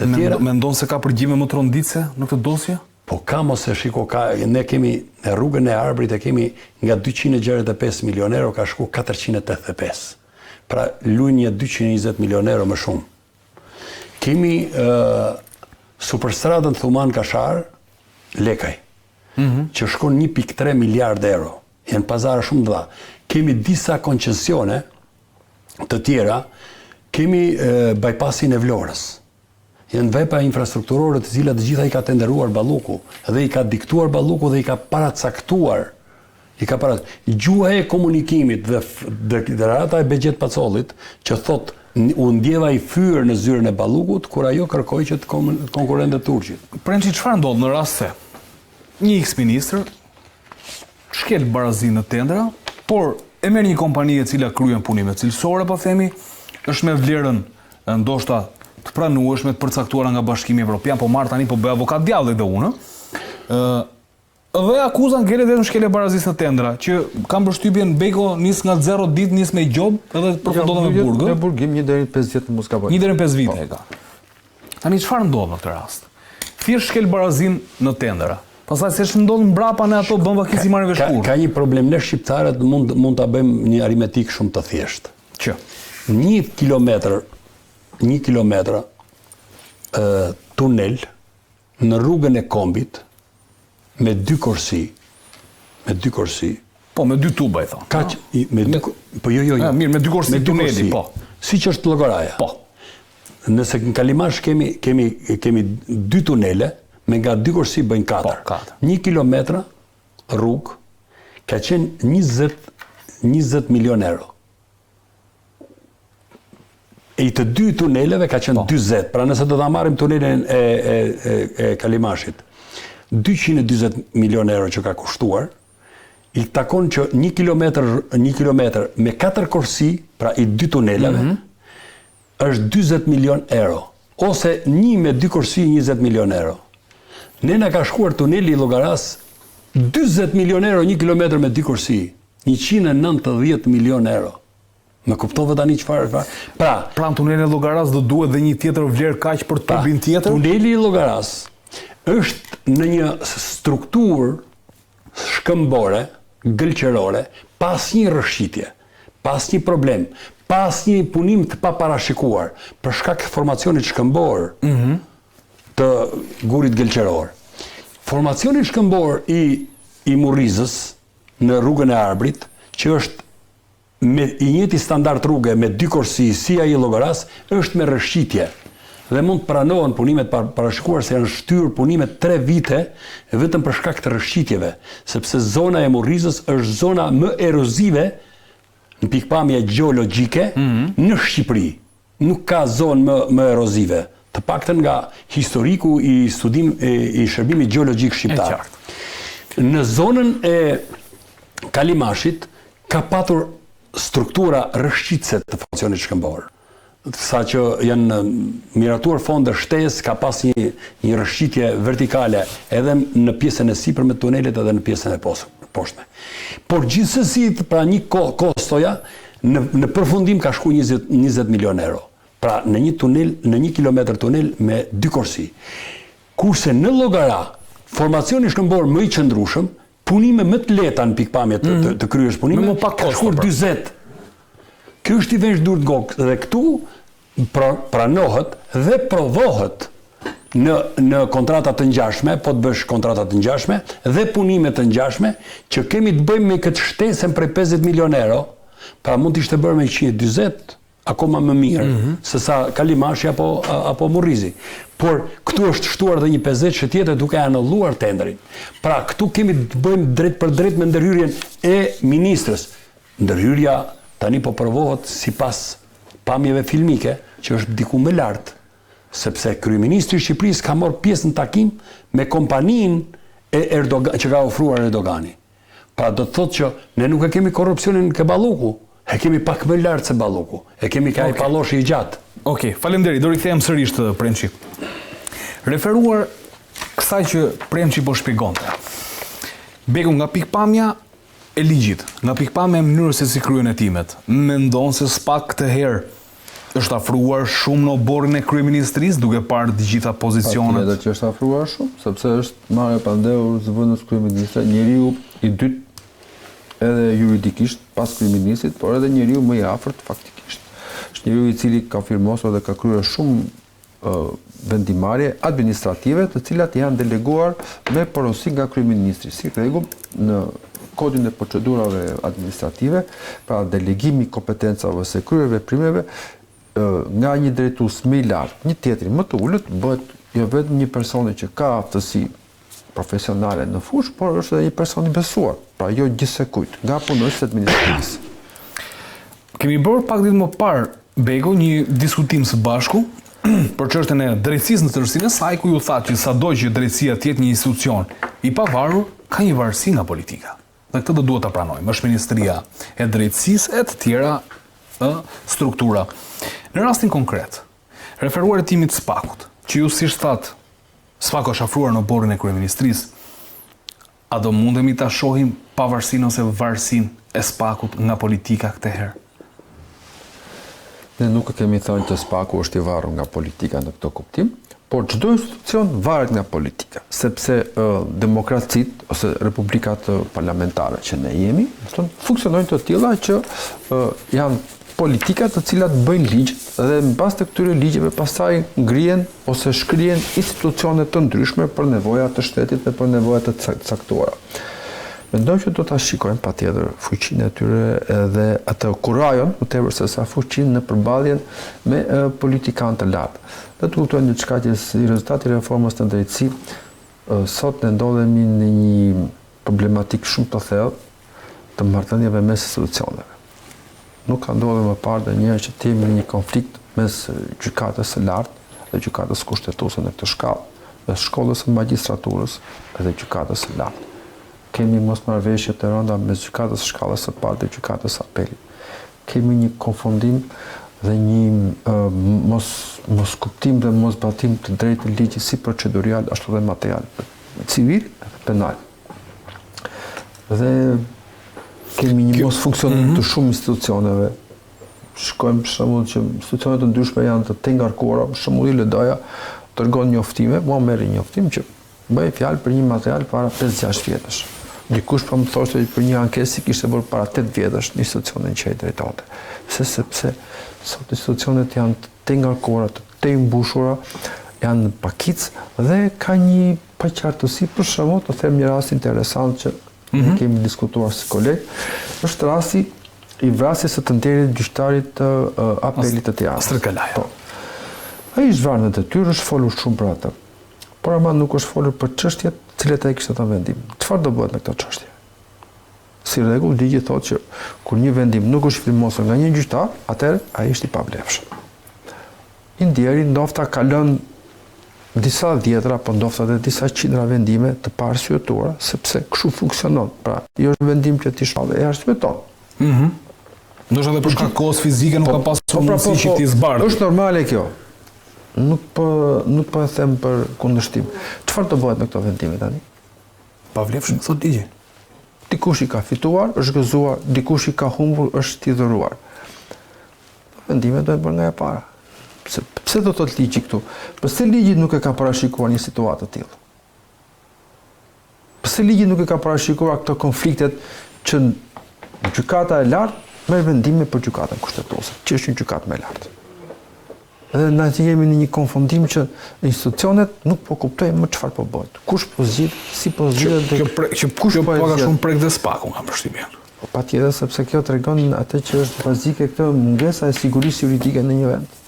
të tjera. Mendon se ka përgjime më tronditëse në këtë dosje? Po ka mos e shiko ka ne kemi rrugën e Arbrit e kemi nga 265 milion euro ka shku 485. Pra luajnë një 220 milion euro më shumë. Kemi uh, superstradën Thumanë Kashar, Lekaj, mm -hmm. që shkon 1.3 miliard euro. Janë pazare shumë të mëdha. Kemi disa koncesione të tjera, kemi uh, bypassin e Vlorës. Janë vepra infrastrukturore të cilat të gjitha i ka tenderuar Balluku dhe i ka diktuar Balluku dhe i ka paracaktuar. I ka para gjuha e komunikimit dhe deklarata e Behgjet Pacollit që thotë u ndjeva i fyer në zyrën e Ballukut kur ajo kërkoi që të konkurronte turqit. Prençi çfarë ndodh në rast se një iks ministër shkel barazinë në tendera, por e merr një kompani e cila kryen punime cilësore, po themi, është me vlerën ndoshta të pranueshme të përcaktuara nga Bashkimi Evropian, po marr tani po bëj avokat djalli dhe unë, ë dhe akuza ngelet vetëm shkelje e barazisë në tendera, që kam përshtypjen Bejko nis nga 0 ditë nis me gjobë edhe përfundon me burg. Me burgim 1 deri në 5 vjet mos gaboj. 1 deri në 5 vite po. e ka. Tani çfarë ndodh në këtë rast? Thjesht shkel barazinë në tendera. Pastaj se ç'ndodh mbrapa në ato bën vaki s'i marrin vesh kurrë. Ka, ka një problem ne shqiptarët mund mund ta bëjmë një aritmetikë shumë të thjeshtë. Që një kilometër, një kilometër ë tunel në rrugën e kombit me dy korsi, me dy korsi. Po, me dy tuba i thonë. Kaq, me dy, po jo, jo, jo. Mirë, me dy korsi me dy tuneli, po. Siç është Llogaraja. Po. Nëse në Kalimash kemi kemi kemi dy tunele, me nga dy korsi bëjnë katër. Po, katër. Një kilometra rrugë ka qenë 20 20 milion euro. I të dy tuneleve ka qenë 40, po. pra nëse do ta marrim tunelin e e e, e Kalimashit, 240 milion euro që ka kushtuar, i takon që një kilometër, një kilometër me katër korsi, pra i dy tuneleve, mm -hmm. është 40 milion euro, ose një me dy korsi 20 milion euro. Ne na ka shkuar tuneli i Llogarasë 40 milion euro një kilometër me dy korsi, 190 milion euro. Më kuptove tani çfarë çfarë? Pra, pra në tunelin e Llogarasë do duhet dhe një tjetër vlerë kaq për pra, tubin tjetër? Tuneli i Llogarasë është në një strukturë shkëmbore, gëlqerore, pa asnjë rrëshqitje, pa asnjë problem, pa asnjë punim të paparashikuar, për shkak të formacionit shkëmbor mm -hmm. të gurit gëlqeror. Formacioni shkëmbor i i Murrizës në rrugën e Arbrit, që është me i njëjti standard rruge me dy korsi si ai i Llogarasë, është me rrëshqitje dhe mund të pranohen punimet e parashikuara se janë shtyrë punimet tre vite vetëm për shkak të rrëshqitjeve, sepse zona e Murrizës është zona më erozive në pikëpamje gjeologjike në Shqipëri. Nuk ka zonë më më erozive, të paktën nga historiku i studim i shërbimit gjeologjik shqiptar. Në zonën e Kalimashit ka patur struktura rrëshqitëse të formacionit shkëmbor, sa që janë miratuar fonde shtesë, ka pas një një rrëshqitje vertikale edhe në pjesën e sipërme të tunelit edhe në pjesën e poshtme. Por gjithsesi, pra një kostoja Në në përfundim ka shku 20 20 milionë euro. Pra në një tunel, në një kilometër tunel me dy korsi. Kurse në Llogara, formacioni shkëmbor më i qëndrueshëm, punime më të lehta në pikëpamje të, të, të kryerjes punime, Me më pak ka kosto, shkuar pra. 40. Kjo është t'i vësh duart në kokë dhe këtu pra, pranohet dhe provohet në në kontrata të ngjashme, po të bësh kontrata të ngjashme dhe punime të ngjashme që kemi të bëjmë me këtë shtesën prej 50 milion euro, pra mund të ishte bërë me 140 akoma më mirë mm -hmm. se sa Kalimashi apo apo Murrizi. Por këtu është shtuar dhe një 50 tjetër duke anulluar tenderin. Pra këtu kemi të bëjmë drejtpërdrejt me ndërhyrjen e ministres. Ndërhyrja tani po provohet sipas pamjeve filmike që është diku më lart, sepse kryeministri i Shqipërisë ka marrë pjesë në takim me kompaninë e Erdogan që ka ofruar Erdogani. Pra do të thotë që ne nuk e kemi korrupsionin ke Balluku, e kemi pak më lart se Balluku, e kemi ke ai okay. palloshi i gjatë. Okej, okay, faleminderit, do rikthehem sërish te Prençi. Referuar kësaj që Prençi po shpjegonte. Bejko nga pikëpamja e ligjit, nga pikëpamja e mënyrës se si kryhen hetimet, mendon se SPAK këtë herë. Është afruar shumë në oborrin e kryeministrisë duke parë të gjitha pozicionet. Patjetër që është afruar shumë, sepse është marrë e pandehur zëvendës kryeministre, njeriu i dytë edhe juridikisht pas kryeministrit, por edhe njeriu më i afërt faktikisht. Është njeriu i cili ka firmosur dhe ka kryer shumë vendimmarrje administrative të cilat janë deleguar me porosi nga kryeministri. Si rregull në kodin e procedurave administrative, pra delegimi i kompetencave ose kryerja e veprimeve nga një drejtues më i lartë, një tjetri më të ulët, bëhet jo vetëm një personi që ka aftësi profesionale në fushë, por është edhe një person i besuar, pra jo gjithsekujt, nga punonjësit e administratës. Kemi bërë pak ditë më parë, Bego, një diskutim së bashku për çështjen e drejtësisë në tërësinë e saj, ku ju thatë që sado që drejtësia të jetë një institucion i pavarur, ka një varësi nga politika. Dhe këtë do duhet ta pranojmë. Është Ministria e Drejtësisë e të tjera ë struktura. Në rastin konkret, referuar hetimit të SPAK-ut, që ju siç thatë SPAK është afruar në oborrin e kryeministrisë. A do mundemi ta shohim pavarësinë ose varësinë e SPAK-ut nga politika këtë herë? Ne nuk e kemi thënë që SPAK-u është i varur nga politika në këtë kuptim, por çdo institucion varet nga politika, sepse demokracitë ose republikat parlamentare që ne jemi, do funksionojnë të tilla që janë politika të cilat bëjnë ligjet dhe në bazë të këtyre ligjeve pastaj ngrihen ose shkrihen institucione të ndryshme për nevoja të shtetit dhe për nevoja të caktuara. Mendoj që do ta shikojmë patjetër fuqinë e tyre edhe atë kurajon, më tepër se sa fuqinë në përballjen me politikanë të lartë. Dhe të kuptojmë diçka që si rezultat i reformës në drejtësi, sot ne ndodhemi në një problematikë shumë të thellë të marrëdhënieve mes institucioneve. Nuk ka ndodhur më parë ndonjëherë që të jemi në një konflikt mes gjykatës së lartë dhe gjykatës kushtetuese në këtë shkallë, mes shkollës së magjistraturës dhe gjykatës së lartë. Kemi mosmarrëveshje të rënda mes gjykatës së shkallës së parë dhe gjykatës së apelit. Kemi një konfundim dhe një mos moskuptim dhe moszbatim të drejtë të ligjit si procedurial ashtu dhe material, civil dhe penal. Dhe kemi një mosfunksionim mm -hmm. të shumë institucioneve. Shikojmë për shembull që institucione të ndryshme janë të tejngarkuara, për shembull ILD-ja dërgon njoftime, mua më erdhi njoftim që bëhej fjalë për një material para 5-6 vjetësh. Dikush po më thoshte për një ankesë që kishte bërë para 8 vjetësh në institucionin që ai drejtonte. Pse sepse sot institucionet janë të tejngarkuara, të tejmbushura, janë në pakicë dhe ka një paqartësi, për shembull, të them një rast interesant që mm -hmm. ne kemi diskutuar si kolegë, është rasti i vrasjes së të ndjerit gjyqtarit të uh, apelit të Tiranës. Astrit Kalaja. Po. Ai është vrarë në detyrë, është folur shumë për atë. Por ama nuk është folur për çështjet të cilat ai kishte dhënë vendim. Çfarë do bëhet me këto çështje? Si rregull, ligji thotë që kur një vendim nuk është firmosur nga një gjyqtar, atëherë ai është i pavlefshëm. I ndjeri ndofta ka lënë disa dhjetra, po ndofta edhe disa qindra vendime të paarsyetuara, sepse kështu funksionon. Pra, jo është vendim që ti shpall e arsyeton. Mhm. Mm Ndoshta edhe për shkak kohës fizike nuk po, ka pasur po, pra, mundësi po, që t'i zbardhë. Është normale kjo. Nuk po nuk po e them për kundërshtim. Çfarë do bëhet me këto vendime tani? Pavlefshëm thotë ligji. Dikush i ka fituar, është gëzuar, dikush i ka humbur, është hidhëruar. Vendimet duhen bërë nga e para. Pse, pse do thotë ligji këtu? Pse ligji nuk e ka parashikuar një situatë të tillë? Pse ligji nuk e ka parashikuar këto konfliktet që gjykata e lartë merr vendime për gjykatën kushtetuese, që është një gjykatë më e lartë. Dhe na jemi në një konfundim që institucionet nuk po kuptojnë më çfarë po bëhet. Kush po zgjidh, si po zgjidhet dhe kjo pre, që kush kjo po pak a shumë prek dhe SPAK-un kam përshtypjen. Po patjetër sepse kjo tregon atë që është bazike këtë mungesa e sigurisë juridike në një vend.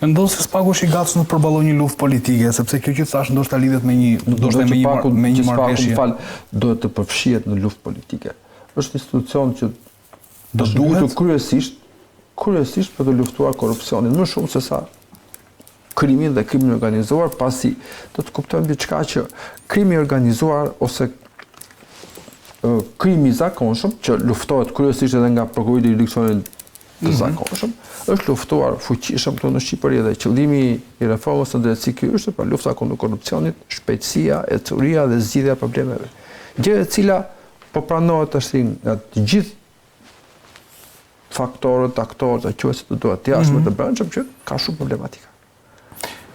Mendon se SPAK-u është i gatshëm të përballojë një luftë politike, sepse kjo që thashë ndoshta lidhet me një ndoshta me një me një marrëveshje. Më fal, duhet të përfshihet në luftë politike. Është institucion që Do duhet kryesisht kryesisht për të luftuar korrupsionin më shumë se sa krimin dhe krimin e organizuar, pasi do të kuptojmë diçka që krimi i organizuar ose krimi i zakonshëm që luftohet kryesisht edhe nga prokuroritë e juridiksionit të mhm. zakonshëm, është luftuar fuqishëm këtu në Shqipëri dhe qëllimi i reformës në drejtësi ky është pra lufta kundër korrupsionit, shpejtësia, ecuria dhe zgjidhja e problemeve. Gjë e cila Po pranohet tashti nga të gjithë. faktorët, aktorët, e quaj si të duash, të jashtëm mm -hmm. të brendshëm që ka shumë problematika.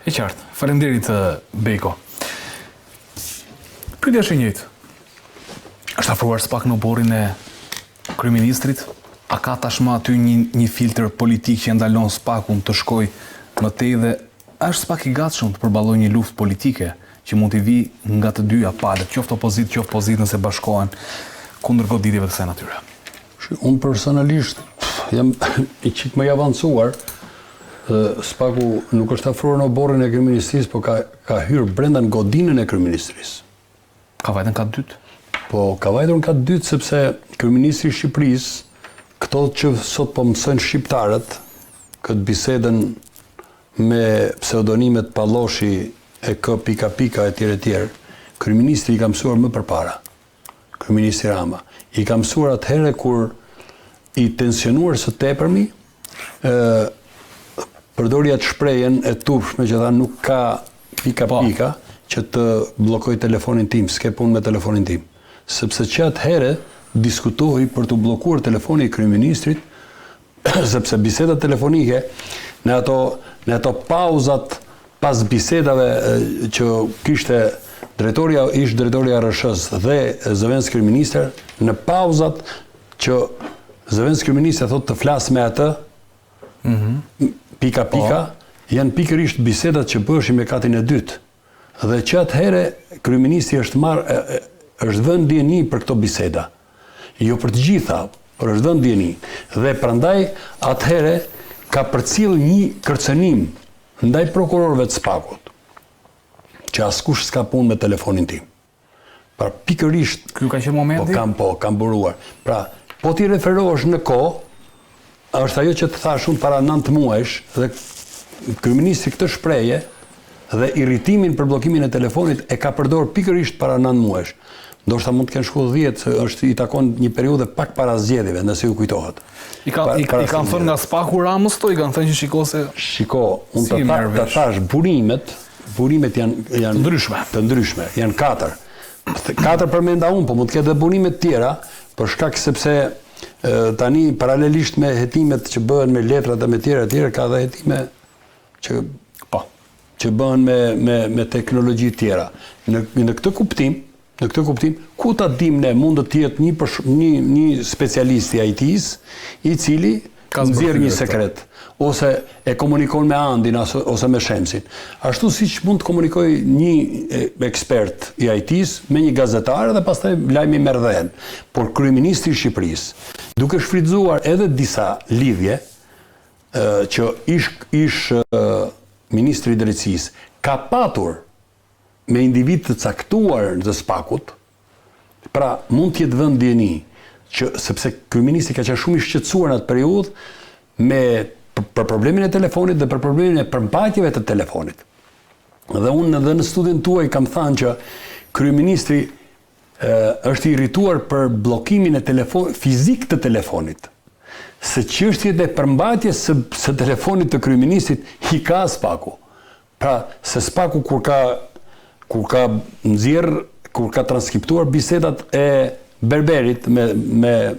E qartë. Faleminderit Bejko. Pyetja është e njëjtë. Është afruar SPAK në oborrin e kryeministrit? A ka tashmë aty një një filtër politik që e ndalon SPAK-un të shkojë më tej dhe a është SPAK i gatshëm të përballojë një luftë politike që mund t'i vijë nga të dyja palët, qoftë opozitë, qoftë pozitë nëse bashkohen kundër goditjeve të kësaj natyre? Unë personalisht jam një çik më i avancuar. SPAK-u nuk është afruar në oborrin e kryeministrisë, po ka ka hyrë brenda në godinën e kryeministrisë. Ka vajtur në kat dytë? Po, ka vajtur në kat dytë sepse kryeministri i Shqipërisë, këto që sot po mësojnë shqiptarët, këtë bisedën me pseudonimet Palloshi e K pika pika e tjerë e tjerë, kryeministri i ka mësuar më përpara. Kryeministri Rama i ka mësuar atëherë kur i tensionuar së tepërmi, ë përdori atë shprehjen e turpshme që tha nuk ka pika po. pika që të bllokoj telefonin tim, s'ke punë me telefonin tim. Sepse që atëherë diskutohej për t'u bllokuar telefoni i kryeministrit, sepse bisedat telefonike në ato në ato pauzat pas bisedave që kishte drejtori ish drejtori i ARRSH-së dhe zëvendëskryeministër në pauzat që zëvendëskryeministri thotë të flas me atë mm -hmm. pika po. pika janë pikërisht bisedat që bëheshin me katin e dytë dhe që atëherë kryeministri është marrë është vënë në dijeni për këto biseda Jo për të gjitha, por është vënë në dijeni. Dhe prandaj atëherë ka përcjellë një kërcënim ndaj prokurorëve të SPAK-ut, që askush s'ka punë me telefonin tim. Pra pikërisht Ky ka qenë momenti? Po kam po, kam buruar. Pra, po t'i referohesh në kohë, është ajo që të thashë unë para 9 muajsh dhe kryeministri këtë shprehje dhe irritimin për bllokimin e telefonit e ka përdorur pikërisht para 9 muajsh. Ndoshta mund të kenë shku 10, se është i takon një periudhe pak para zgjedhjeve, nëse ju kujtohet. I ka i, i kanë thënë nga SPAK-u Ramës këto, i kanë thënë që shiko se Shiko, unë të tha, të thash burimet, burimet janë janë të ndryshme. Të ndryshme, janë katër. Katër përmenda unë, po mund të ketë dhe burime të tjera, për shkak sepse Tani paralelisht me hetimet që bëhen me letrat dhe me tjera e tjera, ka dhe hetime që po që bëhen me me me teknologji të tjera. Në në këtë kuptim, në këtë kuptim, ku ta dim ne mund të jetë një për, një një specialist i IT-s, i cili ka nxjerr një sekret ose e komunikon me Andin ose me Shemsin. Ashtu siç mund të komunikojë një ekspert i IT-së me një gazetar dhe pastaj lajmi merr dhenë. Por kryeministri i Shqipërisë, duke shfrytëzuar edhe disa lidhje që ish ish ministri i Drejtësisë ka patur me individë të caktuar të SPAK-ut, Pra, mund të jetë vënë në dijeni që sepse kryeministri ka qenë shumë i shqetësuar në atë periudhë me për problemin e telefonit dhe për problemin e përmbajtjeve të telefonit. Dhe unë edhe në studion tuaj kam thënë që kryeministri është i irrituar për bllokimin e telefon fizik të telefonit. Se çështjet e përmbajtjes së, së telefonit të kryeministrit i ka SPAK-u. Pra, se SPAK-u kur ka kur ka nxjerr, kur ka transkriptuar bisedat e Berberit me me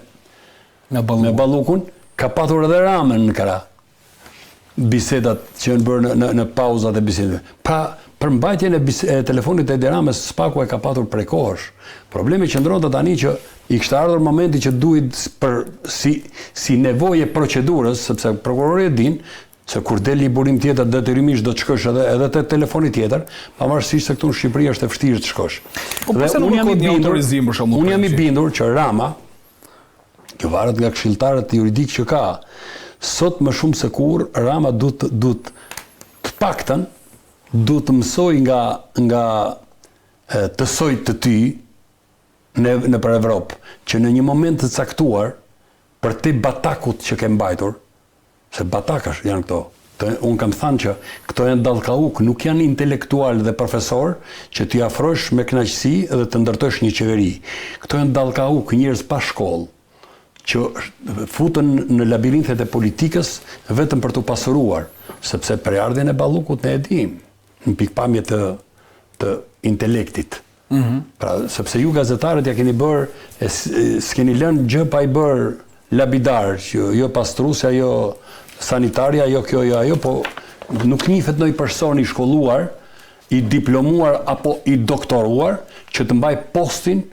me Ballukun, me Ballukun ka patur edhe Ramën në krah. Bisedat që janë bërë në në, në pauzat e bisedave. Pra, përmbajtjen e, e telefonit të Edi Ramës SPAK-u e ka patur prej kohësh. Problemi qëndronte tani që i kishte ardhur momenti që duhej për si si nevojë e procedurës, sepse prokurori e din Se kur del një burim tjetër detyrimisht do të shkosh edhe edhe te telefoni tjetër, pavarësisht se këtu në Shqipëri është e vështirë të shkosh. Po pse nuk jam i bindur, autorizim për shembull? Unë jam i bindur që Rama, kjo varet nga këshilltarët juridikë që ka, sot më shumë se kurrë Rama duhet duhet të paktën duhet të mësojë nga nga të sojt të tij në nëpër Evropë, që në një moment të caktuar përtej batakut që ke mbajtur, Se batakësh janë këto. Të, unë kam thënë që këto janë dallkaukë, nuk janë intelektualë dhe profesorë që t'i afrosh me kënaqësi dhe të ndërtosh një qeveri. Këto janë dallkaukë, njerëz pa shkollë, që futen në labirinthet e politikës vetëm për t'u pasuruar, sepse prejardhjen e Ballukut ne e dimë, në pikëpamje të të intelektit. Mm -hmm. Pra, sepse ju gazetarët ja keni bërë, e s'keni lënë gjë pa i bërë Labidar, që jo pastrusja, jo sanitarja, jo kjo, jo ajo, po nuk njihet ndonjë person i shkolluar, i diplomuar apo i doktoruar që të mbajë postin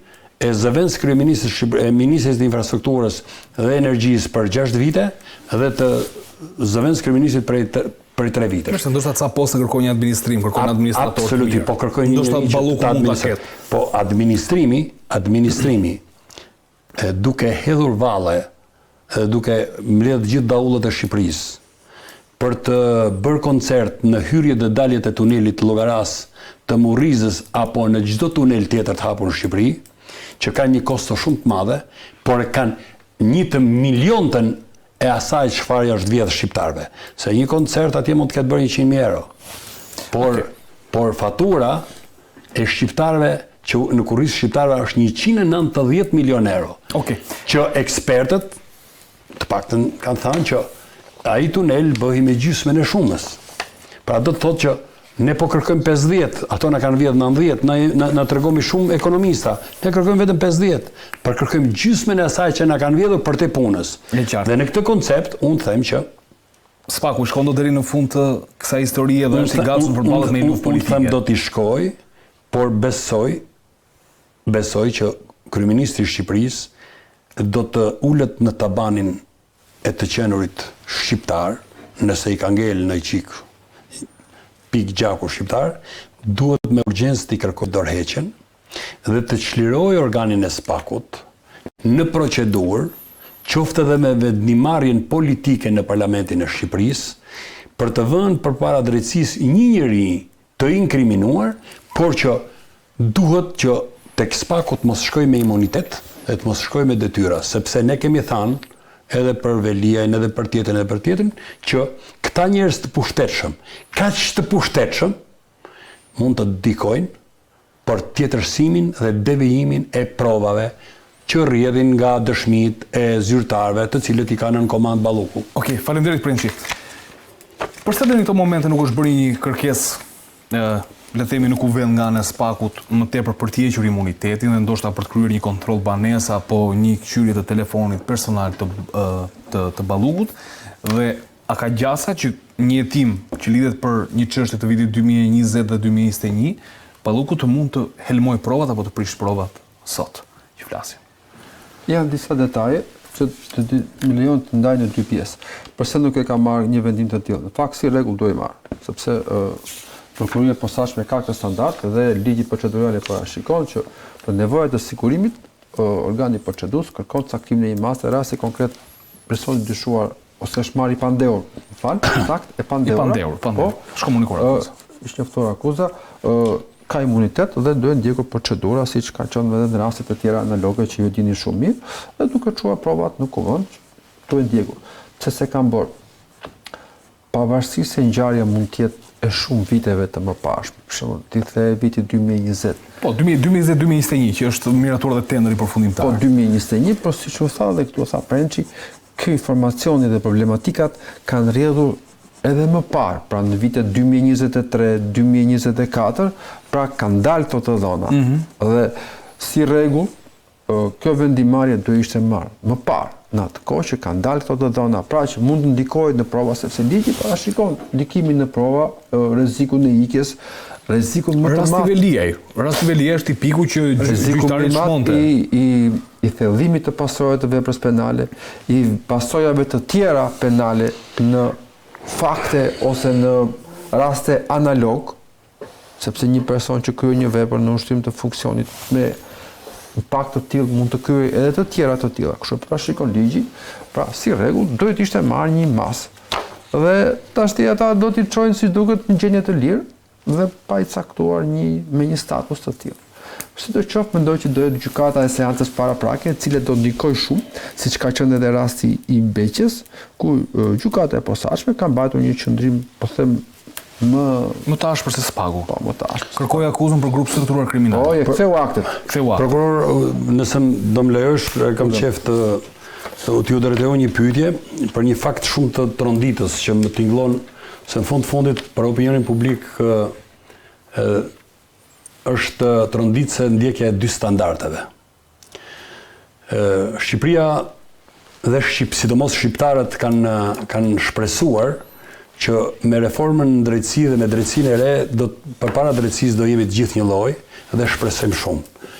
e zëvendëskryeministrit Shqipërisë, e ministrit të Infrastrukturës dhe Energjisë për 6 vite dhe të zëvendëskryeministrit prej prej 3 vitesh. Është ndoshta ca poste kërkojnë një administrim, kërkojnë administrator të mirë. Absolutisht, po kërkojnë një ndoshta Balluku mund ta ketë. Po administrimi, administrimi e duke hedhur valle dhe duke mbledhë të gjithë daullët e Shqipërisë për të bërë koncert në hyrjet dhe daljet e tunelit të Llogarasë, të Murrizës apo në çdo tunel tjetër të hapur në Shqipëri, që kanë një kosto shumë të madhe, por e kanë një të miliontën e asaj çfarë i është vjedhë shqiptarëve. Se një koncert atje mund të ketë bërë 100.000 euro. Por, okay. por fatura e shqiptarëve që në kurriz shqiptarëve është 190 milion euro. Okej. Okay. Që ekspertët të paktën kanë thënë që ai tunel bëhej me gjysmën e shumës. Pra do të thotë që ne po kërkojmë 50, ato na kanë vjedh 90, na na, na tregohemi shumë ekonomista. Ne kërkojmë vetëm 50, por kërkojmë gjysmën e asaj që na kanë vjedhur përtej punës. Dhe në këtë koncept unë them që SPAK-u shkon dot deri në fund të kësaj historie dhe është i gatshëm të përballet me një luftë politike. Unë them do t'i shkoj, por besoj besoj që kryeministri i Shqipërisë do të ulet në tabanin e të qenurit shqiptar, nëse i ka ngel ndonjë çik pikë gjaku shqiptar, duhet me urgjencë t'i kërkojë dorëheqjen dhe të çlirojë organin e SPAK-ut në procedurë, qoftë edhe me vendimmarrjen politike në Parlamentin e Shqipërisë, për të vënë përpara drejtësisë një njeri të inkriminuar, por që duhet që tek SPAK-u të mos shkojë me imunitet dhe të mos shkojë me detyra, sepse ne kemi thanë edhe për Veliajn, edhe për tjetrin, edhe për tjetrin, që këta njerëz të pushtetshëm, kaq të pushtetshëm, mund të ndikojnë për tjetërsimin dhe devijimin e provave që rrjedhin nga dëshmitë e zyrtarëve të cilët i ka nën komandë Balluku. Okej, faleminderit Prençi. Përse deri në këto momente nuk është bërë një kërkesë, le të themi në kuvend nga ana e SPAK-ut më tepër për të hequr imunitetin dhe ndoshta për të kryer një kontroll banese apo një këqyrje të telefonit personal të të, të Ballukut dhe A ka gjasa që një hetim që lidhet për një çështje të vitit 2020 dhe 2021, Balluku të mund të helmojë provat apo të prishë provat sot që flasim? Janë disa detaje që të dy më lejon të ndaj në dy pjesë. Përse nuk e ka marrë një vendim të tillë? Në fakt si rregull duhej marrë, sepse ë Prokuroria e Posaçme ka këtë standard dhe ligji procedural e parashikon që për nevoja të sigurimit organi procedues kërkon caktimin e një mase rasti konkret personi i dyshuar ose është marrë i pandehur, më fal, sakt, e pandehur. I pandehur, pandehur. Po, është komunikuar akuzë. Është njoftuar akuza, ë ka imunitet dhe duhet ndjekur procedura siç ka qenë edhe në raste të tjera analoge që ju dini shumë mirë, dhe duke çuar provat në kuvend, duhet ndjekur. Pse s'e kanë bërë? Pavarësisht se ngjarja mund të jetë e shumë viteve të mëparshme, për shembull, ti the viti 2020. Po, 2020-2021, që është miratuar dhe tenderi përfundimtar. Po, 2021, po siç u tha dhe këtu tha Prençi, ky informacioni dhe problematikat kanë rrjedhur edhe më parë, pra në vitet 2023, 2024, pra kanë dalë këto të dhëna. Mm -hmm. Dhe si rregull, Kjo vendimmarrje do ishte marrë më parë, në atë kohë që kanë dalë këto të dhëna, pra që mund të ndikohet në prova sepse ligji parashikon ndikimin në prova, rrezikun e ikjes, rrezikun më të madh. Rasti Veliaj, rasti Veliaj është tipiku që gjyqtari çmonte. I i i thellimit të pasojave të veprës penale, i pasojave të tjera penale në fakte ose në raste analog, sepse një person që kryen një vepër në ushtrim të funksionit me impakt të tillë mund të kryejë edhe të tjera të tilla. Kështu parashikon ligji, pra si rregull duhet të ishte marrë një masë. Dhe tashti ata do t'i çojnë si duket në gjendje të lirë dhe pa i caktuar një me një status të tillë. Sidoqoftë mendoj që do jetë gjykata e seancës paraprake e cila do ndikojë shumë, siç ka qenë edhe rasti i Beqjes, ku gjykata e posaçme ka mbajtur një qëndrim, po them, më më të ashpër se SPAK-u. Po, më të ashpër. Kërkoi akuzën për grup strukturuar kriminal. Po, e ktheu aktet. Ktheu aktet. Prokuror, nëse do më lejosh, kam qejf të të t'ju drejtoj një pyetje për një fakt shumë të tronditës që më tingëllon se në fund të fundit për opinionin publik ë është tronditëse ndjekja e dy standardeve. Shqipëria Dhe shqip, sidomos shqiptarët kanë kanë shpresuar që me reformën në drejtësi dhe me drejtësinë e re do përpara drejtësisë do jemi të gjithë një lloj dhe shpresojmë shumë.